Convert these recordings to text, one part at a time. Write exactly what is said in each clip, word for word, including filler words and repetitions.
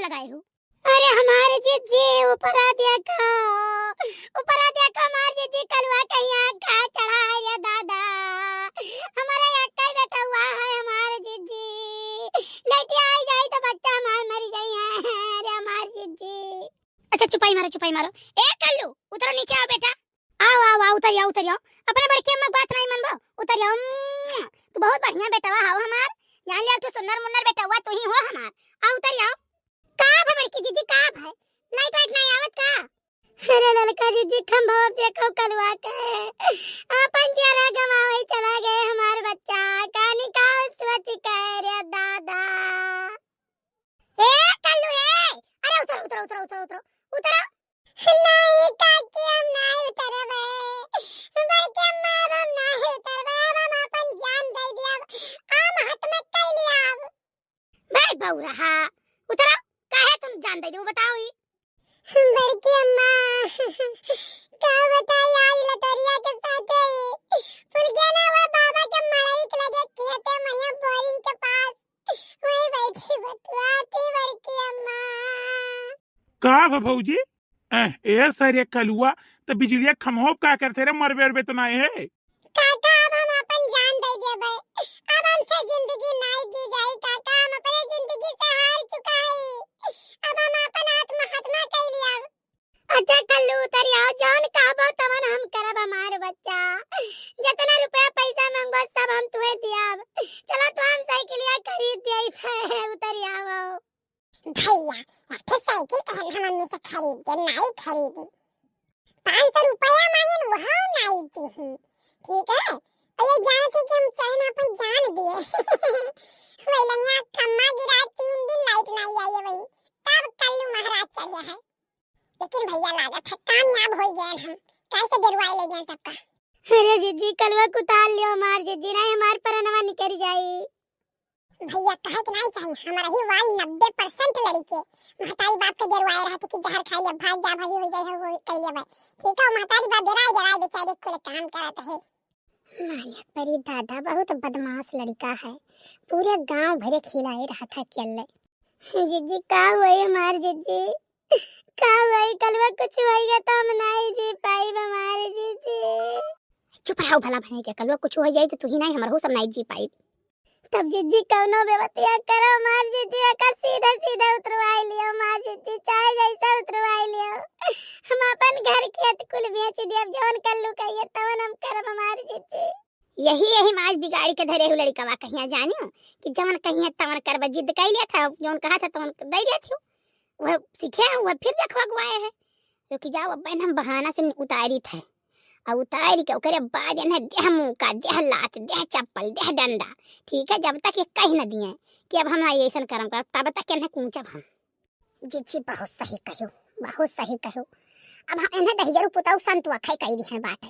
लगाए हो। अरे हमार जिज्जी, ऊपरा देखो, ऊपरा देखो, हमार जिज्जी कलुआ कहिया का चढ़ा है रे दादा। हमारा एक्कै बेटवा है हमार जिज्जी, लइटिया आई जाई तो बच्चा हमार मरी जाई है। अरे हमार जिज्जी। अच्छा चुपाई मारो, चुपाई मारो। ए कल्लू, उतरो नीचे आओ बेटा। आओ, आओ, आओ, उतरि आओ, उतरि आओ। अपने बड़की अम्मा क बात नाहीं मनबो, उतरि आओ। उम्म, तू बहुत बढ़िया बेटवा हौ हमार। जान लिया, तू सुन्नर मुन्नर बेटवा तू ही हो हमार। आओ, उतरि आओ। का भा बड़की जिज्जी, का भा? लाइट वाइट नाहीं आवत का? अरे ललका जिज्जी, खंभवा देखो कलुआ के। आपन जियरा गवावै चला गए हमार बच्चा। का निकाल सोच के रे दादा। ए कल्लू ए, अरे उतरो, उतरो, उतरो, उतरो, उतरो, उतरो। नाहीं काकी, हम नाहीं उतरबे। बड़की अम्मा, अब हम नाहीं उतरबे, अब हम आपन जान दे दिया, अब हम हाथ में कई लिया अब। भाई बौरहा, उतरो, काहे तुम जान दे दियो, बताओ ही। बड़की अम्मा, का बताई, आज लटोरिया के साथे ही फुलगेना हुआ बाबा के मड़ई के लगे खेते में बोरिंग के पास वही बैठी बतुआती बड़की अम्मा। का भा भौजी? एह, ए सरे कलुआ, त बिजुलिया खम्हो का करते रे, मरबे उरबे तो नाहीं है? काका, अब हम अपन जान दे देबे। अब हमसे जिंदगी नाहीं दी जाई काका, हम अपने जिंदगी से हार चुका है। अब हम अपन आत्महत्या कर लिया। अच्छा कल्लू उतरि आओ, जौन कहबो तवन हम करब हमार बच्चा। जितना रुपया पैसा मांगबो सब हम तुहे दियाब। चलो तो हम साइकिलिया खरीद दिया थे, उतरि आओ। भैया, एक ठे साइकिल कहन हम मम्मी से खरीद दे, नाहीं खरीदी। पाँच सौ रुपया मांगेन, वहाँ नाहीं दी हूँ, ठीक है? और ये जानत है कि हम चाहे ना अपन जान दिए। वही लंगिया खम्मा गिरा, तीन दिन लाइट नाहीं आई है वही, तब कल्लू महाराज चढ़िया है। लेकिन भैया लागत है कामयाब हो गए हम, कैसे डरवाए ले गए सबका। अरे जिज्जी, कलुआ कुताल लियो हमार जिज्जी, नाहीं हमार परनवा निकरि जाई। भैया कहे के नाहीं चाहिए, हमारा ही वाल नब्बे परसेंट लड़िके महतारी बाप के डरवाए रहत कि जहर खाई ले, भाग जा, भली हो जाए, हो, हो, कह ले भाई। ठीक है, महतारी बाप डराए, डराए बेचारे कुल काम करत है। मानिक परी दादा बहुत बदमाश लड़िका है, पूरे गांव भरे खिलाए रहत है अकेले। जिज्जी का हुई हमार जिज्जी, का हुई, कलुआ कुछ होइगा तो हम नाहीं जी पाइब हमार जिज्जी। चुप रहो भला भने के, कलुआ कुछ होइ जाई तो तू ही नाहीं, हमरहू सब नाहीं जी पाइब। तब जिज्जी कौनो बेवतिया करो, मार जिज्जी ओका सीधा सीधा उतरवाई लियो, मार जिज्जी चाहे जैसा उतरवाई लियो। हम अपन घर खेत कुल बेच दियब, जवन कल्लू कहिए तवन हम करब, मार जिज्जी। यही, यही माज बिगाड़ी के धरे हु लड़िकवा, कहिया जानियो कि जवन कहिए तवन करब, जिद कई लिया था, जवन कहा था तवन दे दिया थी। वह सीखे हैं, वह फिर देखवा गुआए है। रुकि जाओ, अब हम बहाना से उतारी थे। और उतारी के ओकरे बाद एन्हें देह मुका, देह लात, देह चप्पल, देह डंडा, ठीक है, जब तक ये कह न दिए कि अब हम ना ऐसन करम करब, तब तक एन्हें कूचब हम। जिज्जी बहुत सही कहो, बहुत सही कहो। अब हम एन्हें दहिजरू पुताऊ संतुआ खाई कही दिहे बाटे,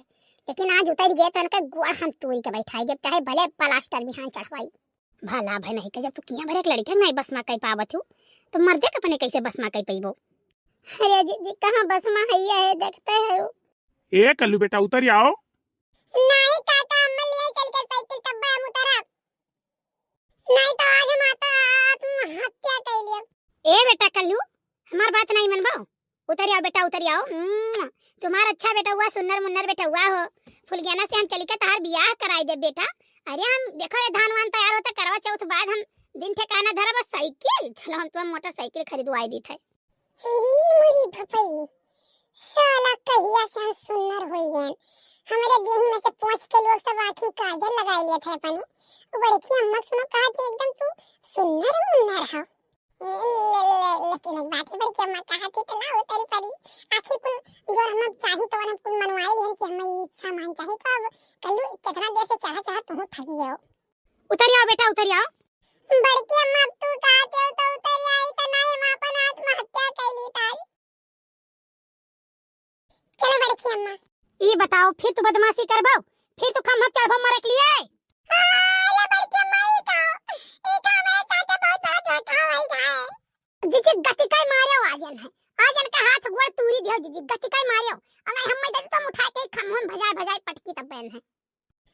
लेकिन आज उतर गए तो इनके गोड़ हम तोड़ी के बैठाई देब, चाहे भले प्लास्टर बिहान चढ़वाई। भला भई नहीं के, जब तू किया भरे एक लड़िका नाहीं बस मा कई पावत हूँ, तो मर्दे के अपने कैसे बस मा कई पइबो? अरे जिज्जी, कहाँ बस मा है, ये है, देखते हो। ए कल्लू बेटा, उतरि आओ। नाहीं काका, अम्मा ले चल के साइकिल, तब हम उतरब। नाहीं तो आज हम आता आत्महत्या कर लिया। ए बेटा कल्लू, हमार बात नाहीं मनबो? उतरि आओ बेटा, उतरि आओ। उम्म, तुम्हार अच्छा बेटउआ, सुन्नर मुन्नर बेटउआ हो। फुलगेना से हम चली के तहार बियाह कराई देब बेटा। अरे हम, देखो, ये धान वान तैयार होता, करवा चौथ बाद हम दिन ठिकाना धरब, बस साइकिल, चलो हम तुम्हें मोटरसाइकिल खरीदवाई दी थे। अरे मोरी भपई, साला कहिया से हम सुन्नर होई गए। हमारे देही में से पोंछ के लोग सब आँखी काजल लगाई लेत है अपने। वो बड़की अम्मा सुनो, कहा थी एकदम तू सुन्नर मुन्नर हो। ले, ले, लेकिन एक बात है बड़की अम्मा, कहा थी तो लाओ तेरी परी, आखिर कुल जो हम चाही तो हम कुल मनवाए लिहन कि हमें ई सामान चाही, तो अब कल्लू कितना देर से चाह चाह तू थकी गयो। उतरि आओ बेटा, उतरि आओ। बड़की अम्मा, अब तू कहते हो तो उतरि आई, तो नहीं हम अपन आत्महत्या कर ली ताई। चलो बड़की अम्मा। ई बताओ, फिर तू बदमाशी करबो? फिर तू खम्हा चढ़बो मरे के लिए? अरे बड़की अम्मा, ई का, ई का हमारे साथ बहुत बड़ा धोखा हो गया है। जिज्जी गति कई मारियो आजन है, आजन का हाथ गोड़ तूरी दियो जिज्जी, गति कई मारियो। और नहीं हम मैं दे तो उठा के खम्हा भजाए भजाए पटकी तब बहन है।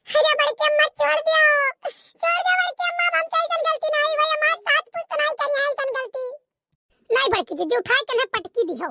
अरे बड़की अम्मा, छोड़ दियो, छोड़ दियो बड़की अम्मा, अब हमसे ऐसन गलती नहीं हुई, हमारे साथ पुश्त नहीं करी है ऐसन गलती। नहीं जिज्जी उठाए के ना पटकी दिहो।